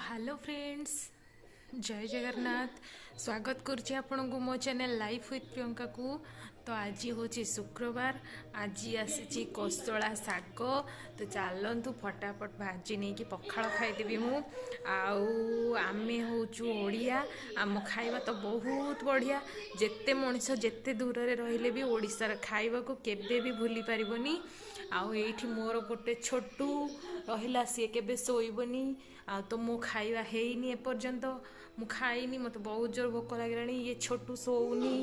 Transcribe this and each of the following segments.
Hello friends, ଜୟ ଜଗନ୍ନାଥ। ସ୍ୱାଗତ କରୁଛି ଆପଣଙ୍କୁ ମୋ ଚ୍ୟାନେଲ୍ ଲାଇଫ୍ ୱିଥ୍ ପ୍ରିୟଙ୍କାକୁ। ତ ଆଜି ହେଉଛି ଶୁକ୍ରବାର, ଆଜି ଆସିଛି କୋଶଳା ଶାଗ। ତ ଚାଲନ୍ତୁ ଫଟାଫଟ ଭାଜି ନେଇକି ପଖାଳ ଖାଇଦେବି ମୁଁ। ଆଉ ଆମେ ହେଉଛୁ ଓଡ଼ିଆ, ଆମ ଖାଇବା ତ ବହୁତ ବଢ଼ିଆ। ଯେତେ ମଣିଷ ଯେତେ ଦୂରରେ ରହିଲେ ବି ଓଡ଼ିଶାର ଖାଇବାକୁ କେବେ ବି ଭୁଲି ପାରିବନି। ଆଉ ଏଇଠି ମୋର ଗୋଟେ ଛୋଟୁ ରହିଲା, ସିଏ କେବେ ଶୋଇବନି। ଆଉ ତ ମୋ ଖାଇବା ହେଇନି ଏପର୍ଯ୍ୟନ୍ତ, ମୁଁ ଖାଇନି, ମୋତେ ବହୁତ ଜୋର ଭୋକ ଲାଗିଲାଣି। ଇଏ ଛୋଟୁ ଶୋଉନି,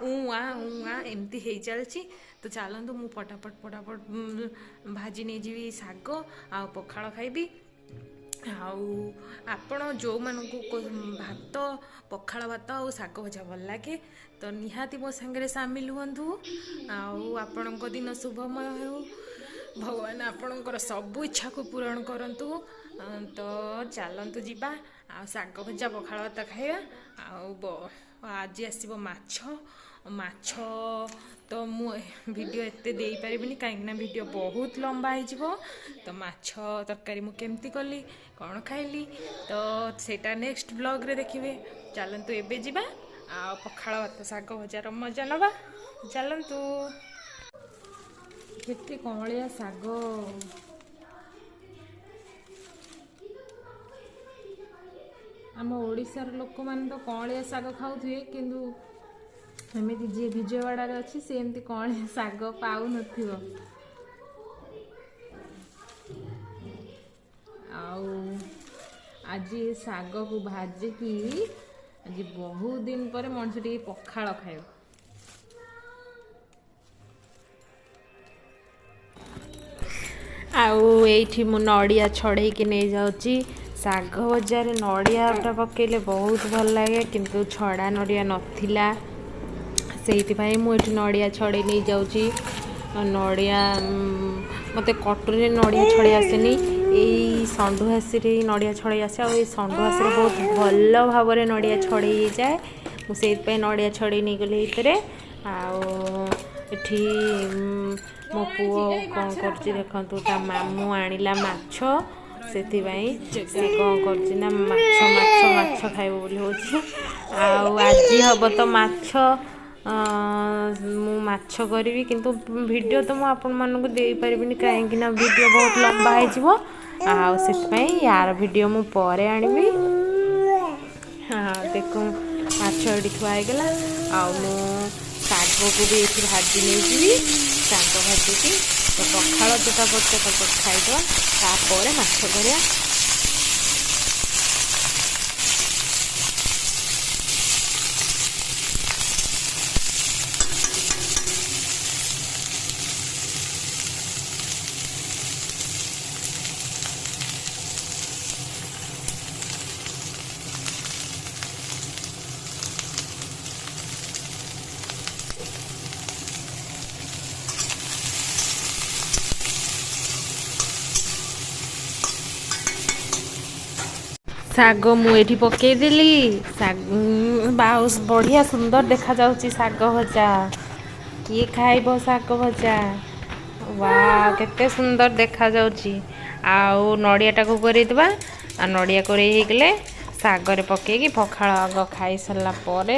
ଉଁ ଆ ଉଁ ଆ ଏମିତି ହେଇ ଚାଲିଛି। ତ ଚାଲନ୍ତୁ ମୁଁ ଫଟାଫଟ ଫଟାଫଟ ଭାଜି ନେଇଯିବି ଶାଗ ଆଉ ପଖାଳ ଖାଇବି। ଆଉ ଆପଣ ଯେଉଁମାନଙ୍କୁ ଭାତ, ପଖାଳ ଭାତ ଆଉ ଶାଗ ଭଜା ଭଲ ଲାଗେ, ତ ନିହାତି ମୋ ସାଙ୍ଗରେ ସାମିଲ ହୁଅନ୍ତୁ। ଆଉ ଆପଣଙ୍କ ଦିନ ଶୁଭମୟ ହେଉ, ଭଗବାନ ଆପଣଙ୍କର ସବୁ ଇଚ୍ଛାକୁ ପୂରଣ କରନ୍ତୁ। ତ ଚାଲନ୍ତୁ ଯିବା ଆଉ ଶାଗ ଭଜା ପଖାଳ ଭାତ ଖାଇବା। ଆଉ ଆଜି ଆସିବ ମାଛ। ମାଛ ତ ମୁଁ ଭିଡ଼ିଓ ଏତେ ଦେଇପାରିବିନି, କାହିଁକିନା ଭିଡ଼ିଓ ବହୁତ ଲମ୍ବା ହେଇଯିବ। ତ ମାଛ ତରକାରୀ ମୁଁ କେମିତି କଲି, କ'ଣ ଖାଇଲି, ତ ସେଇଟା ନେକ୍ସଟ ବ୍ଲଗ୍ରେ ଦେଖିବେ। ଚାଲନ୍ତୁ ଏବେ ଯିବା ଆଉ ପଖାଳ ଭାତ ଶାଗ ଭଜାର ମଜା ନେବା। ଚାଲନ୍ତୁ। କେତେ କଅଁଳିଆ ଶାଗ, ଆମ ଓଡ଼ିଶାର ଲୋକମାନେ ତ କଅଁଳିଆ ଶାଗ ଖାଉଥିବେ, କିନ୍ତୁ ଏମିତି ଯିଏ ବିଜୟୱାଡ଼ାରେ ଅଛି ସେ ଏମିତି କଅଁଳିଆ ଶାଗ ପାଉନଥିବ। ଆଉ ଆଜି ଏ ଶାଗକୁ ଭାଜିକି ଆଜି ବହୁତ ଦିନ ପରେ ମଣିଷ ଟିକେ ପଖାଳ ଖାଇବ। ଆଉ ଏଇଠି ମୁଁ ନଡ଼ିଆ ଛଡ଼େଇକି ନେଇଯାଉଛି। ଶାଗ ଭଜାରେ ନଡ଼ିଆଟା ପକାଇଲେ ବହୁତ ଭଲ ଲାଗେ, କିନ୍ତୁ ଛଡ଼ା ନଡ଼ିଆ ନଥିଲା, ସେଇଥିପାଇଁ ମୁଁ ଏଠି ନଡ଼ିଆ ଛଡ଼େଇ ନେଇଯାଉଛି। ନଡ଼ିଆ ମୋତେ କଟୁରୀରେ ନଡ଼ିଆ ଛଡ଼େଇ ଆସେନି, ଏଇ ଷଣ୍ଢୁହାସିରେ ହିଁ ନଡ଼ିଆ ଛଡ଼େଇ ଆସେ। ଆଉ ଏଇ ଷଣ୍ଢୁହାସିରେ ବହୁତ ଭଲ ଭାବରେ ନଡ଼ିଆ ଛଡ଼େଇ ହେଇଯାଏ, ମୁଁ ସେଇଥିପାଇଁ ନଡ଼ିଆ ଛଡ଼େଇ ନେଇଗଲି ଏଇଥିରେ। ଆଉ ଏଠି ମୋ ପୁଅ କ'ଣ କରୁଛି ଦେଖନ୍ତୁ, ତା ମାମୁଁ ଆଣିଲା ମାଛ, ସେଥିପାଇଁ ସେ କ'ଣ କରୁଛି ନା ମାଛ ମାଛ ମାଛ ଖାଇବ ବୋଲି ହେଉଛି। ଆଉ ଆଜି ହେବ ତ ମାଛ, ମୁଁ ମାଛ କରିବି, କିନ୍ତୁ ଭିଡ଼ିଓ ତ ମୁଁ ଆପଣମାନଙ୍କୁ ଦେଇପାରିବିନି, କାହିଁକିନା ଭିଡ଼ିଓ ବହୁତ ଲମ୍ବା ହେଇଯିବ। ଆଉ ସେଥିପାଇଁ ୟାର ଭିଡ଼ିଓ ମୁଁ ପରେ ଆଣିବି। ହଁ ଦେଖୁ, ମାଛ ଏଠି ଥୁଆ ହେଇଗଲା। ଆଉ ମୁଁ ଶାଗକୁ ବି ଏଠି ଭାଜି ନେଇଯିବି। ଶାଗ ଭାଜିକି ତ ପଖାଳ ଚଟାପଟ ଚଟାପଟ ଖାଇଦେବା, ତାପରେ ମାଛ କରିବା। ଶାଗ ମୁଁ ଏଠି ପକେଇଦେଲି। ଶାଗ ବଢ଼ିଆ ସୁନ୍ଦର ଦେଖାଯାଉଛି ଶାଗ ଭଜା। କିଏ ଖାଇବ ଶାଗ ଭଜା? ବା, କେତେ ସୁନ୍ଦର ଦେଖାଯାଉଛି। ଆଉ ନଡ଼ିଆଟାକୁ କୋରେଇଦେବା। ଆଉ ନଡ଼ିଆ କୋରେଇ ହେଇଗଲେ ଶାଗରେ ପକେଇକି ପଖାଳ ଆଗ ଖାଇସାରିଲା ପରେ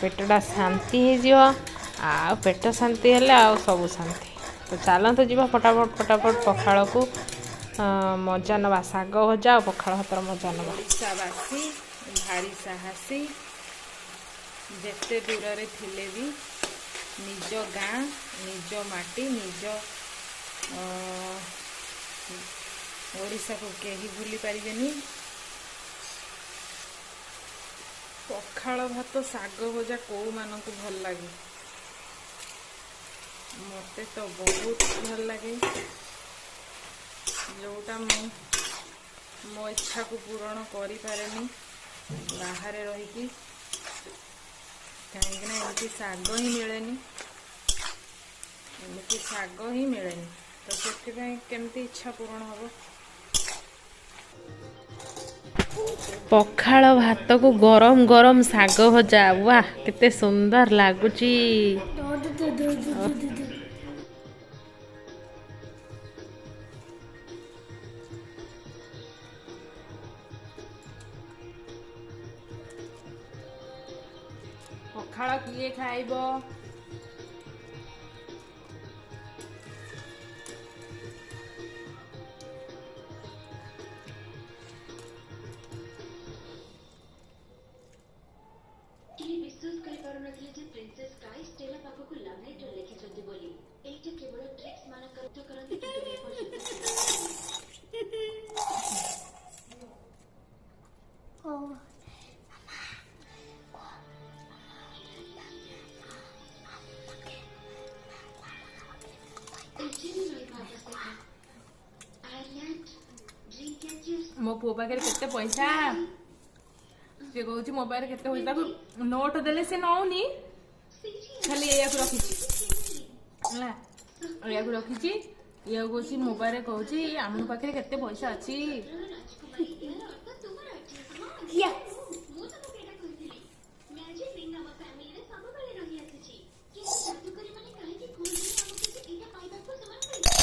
ପେଟଟା ଶାନ୍ତି ହେଇଯିବ। ଆଉ ପେଟ ଶାନ୍ତି ହେଲେ ଆଉ ସବୁ ଶାନ୍ତି। ତ ଚାଲନ୍ତୁ ଯିବା ଫଟାଫଟ ଫଟାଫଟ ପଖାଳକୁ ମଜା ନେବା, ଶାଗ ଭଜା ଆଉ ପଖାଳ ଭାତର ମଜା ନେବା। ଓଡ଼ିଶାବାସୀ ଭାରି ସାହସୀ, ଯେତେ ଦୂରରେ ଥିଲେ ବି ନିଜ ଗାଁ, ନିଜ ମାଟି, ନିଜ ଓଡ଼ିଶାକୁ କେହି ଭୁଲି ପାରିବେନି। ପଖାଳ ଭାତ ଶାଗ ଭଜା କେଉଁମାନଙ୍କୁ ଭଲ ଲାଗେ? ମୋତେ ତ ବହୁତ ଭଲ ଲାଗେ, ଯେଉଁଟା ମୁଁ ମୋ ଇଚ୍ଛାକୁ ପୂରଣ କରିପାରେନି ବାହାରେ ରହିକି, କାହିଁକିନା ଏମିତି ଶାଗ ହିଁ ମିଳେନି, ଏମିତି ଶାଗ ହିଁ ମିଳେନି। ତ ସେଥିପାଇଁ କେମିତି ଇଚ୍ଛା ପୂରଣ ହେବ? ପଖାଳ ଭାତକୁ ଗରମ ଗରମ ଶାଗ ଭଜା, ୱାହ କେତେ ସୁନ୍ଦର ଲାଗୁଛି। ପଖାଳ କିଏ ଖାଇବ? କେହି ବିଶ୍ୱାସ କରିପାରୁନଥିଲେ ଯେ ପ୍ରିନ୍ସେସ୍ କାଇ ଷ୍ଟେଲା ପାଖକୁ ଲଭ୍ ଲେଟର ଲେଖିଛନ୍ତି ବୋଲି। ଏଇଟା କେବଳ ଟ୍ରିକ୍ସ ମାନଙ୍କର କରନ୍ତି, କିନ୍ତୁ ଏପର୍ଯ୍ୟନ୍ତ ଏଠି ରହିବା ଆବଶ୍ୟକ। Ireland, dream catchers. ମୋ ପୁଅ ପାଖରେ କେତେ ପଇସା, ସେ କହୁଛି ମୋ ପାଖରେ କେତେ ପଇସା। ତାକୁ ନୋଟ ଦେଲେ ସେ ନଉନି, ଖାଲି ଏଇଆକୁ ରଖିଛି। ହେଲା, ଏଇଆକୁ ରଖିଛି, ଇଆକୁ କହୁଛି ମୋ ପାଖରେ, କହୁଛି ଆମ ପାଖରେ କେତେ ପଇସା ଅଛି। ରାଜକୁମାରୀ, ଏହାର ଅର୍ଥ ତୁମର ଅଛି। ହଁ। Yes. ମୁଁ ତମକୁ ଏଇଟା କହିଥିଲି। ମ୍ୟାଜିକ୍ ରିଙ୍ଗ ଆମ ଫ୍ୟାମିଲିରେ ସବୁବେଳେ ରହି ଆସିଛି, କିନ୍ତୁ ଯାଦୁକରୀ ମାନେ କାହିଁକି କୁହନ୍ତିନି ଆମକୁ ଯେ ଏଇଟା ପାଇବାକୁ ସେମାନଙ୍କ ଇଚ୍ଛା?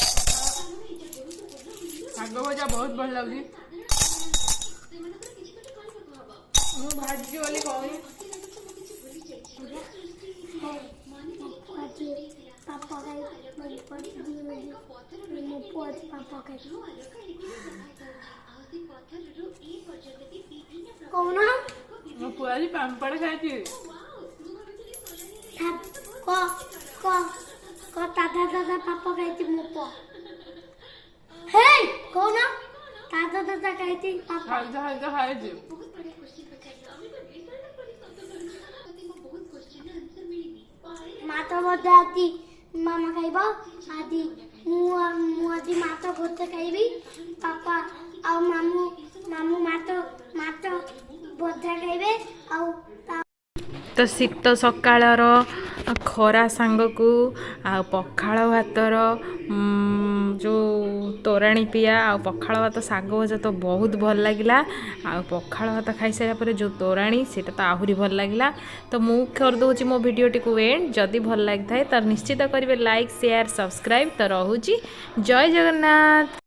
କାରଣ ଏଇଟା ଗୁରୁତ୍ୱପୂର୍ଣ୍ଣ ମୂଲ୍ୟ। ଶାଗ ଭଜା ବହୁତ ଭଲ ଲାଗୁଛି। ସାଧାରଣ ଘଟଣା ନୁହେଁ। ସେମାନଙ୍କର କିଛି ଗୋଟେ କରିବାକୁ ହବ। ମୁଁ ଭାଜିଛି ବୋଲି କହୁନି। ମତେ ଲାଗୁଛି ମୁଁ କିଛି ଭୁଲି ଯାଇଛି। ସୃଷ୍ଟି ହେଇଥିଲା, ମନେ ନାହିଁ କେବେ ଆଜି ସୃଷ୍ଟି ହେଇଥିଲା। ପାପା ଖାଇ ଆଲୋକରେ ଏକ ପଥରରୁ ମୋ ପୁଅ ଆଜି ପାପା ଖାଇ ଯେଉଁ ଆଲୋକ ଏବେ ବି ପ୍ରଭାତ ହେଉଛି, ଆଉ ସେ ପଥରରୁ ଏ ପର୍ଯ୍ୟନ୍ତ ବି ବିଭିନ୍ନ କହୁନ। ମୋ ପୁଅ ଆଜି ପାମ୍ପଡ଼ ଖାଇଛି। ୱାଓ, ମୁଁ ଭାବିଥିଲି ସୋଲାରିଆରେ କ କ କ ଦାଦା ଦାଦା ପାପ ଖାଇଛି ମୋ ପୁଅ। ହେଇ, କହୁନ, ଦାଦା ଦାଦା ଖାଇଛି ପାପା। ହାଲକା ହାଲକା ଖାଇଛି। ବହୁତ ବଢିଆ କ୍ୱେଶ୍ଚିନ୍ ପଚାରିଲ। ଆମେ ତ ବିଷୟଟା ପରି ଶବ୍ଦ କରୁଛୁ। ମତେ ମୋ ବହୁତ କ୍ୱେଶ୍ଚିନ୍ର ଆନ୍ସର ମିଳିନି। ମାଛ ଭଜା ଆଜି ମାମା ଖାଇବ। ଆଜି ମୁଁ ଆଜି ମାଛ ଭଜା ଖାଇବି। ପାପା ଆଉ ମାମୁଁ ମାଛ ଭଜା ଖାଇବେ ଆଉ ତ ଶୀତ ସକାଳର ଖରା ସାଙ୍ଗକୁ ଆଉ ପଖାଳ ଭାତର ଯେଉଁ ତୋରାଣୀ ପିଆ ଆଉ ପଖାଳ ଭାତ ଶାଗ ଭଜା ତ ବହୁତ ଭଲ ଲାଗିଲା। ଆଉ ପଖାଳ ଭାତ ଖାଇସାରିଲା ପରେ ଯେଉଁ ତୋରାଣୀ, ସେଇଟା ତ ଆହୁରି ଭଲ ଲାଗିଲା। ତ ମୁଁ କରିଦେଉଛି ମୋ ଭିଡ଼ିଓଟିକୁ ଏଣ୍ଡ। ଯଦି ଭଲ ଲାଗିଥାଏ ତ ନିଶ୍ଚିତ କରିବେ ଲାଇକ୍, ସେୟାର, ସବସ୍କ୍ରାଇବ୍। ତ ରହୁଛି, ଜୟ ଜଗନ୍ନାଥ।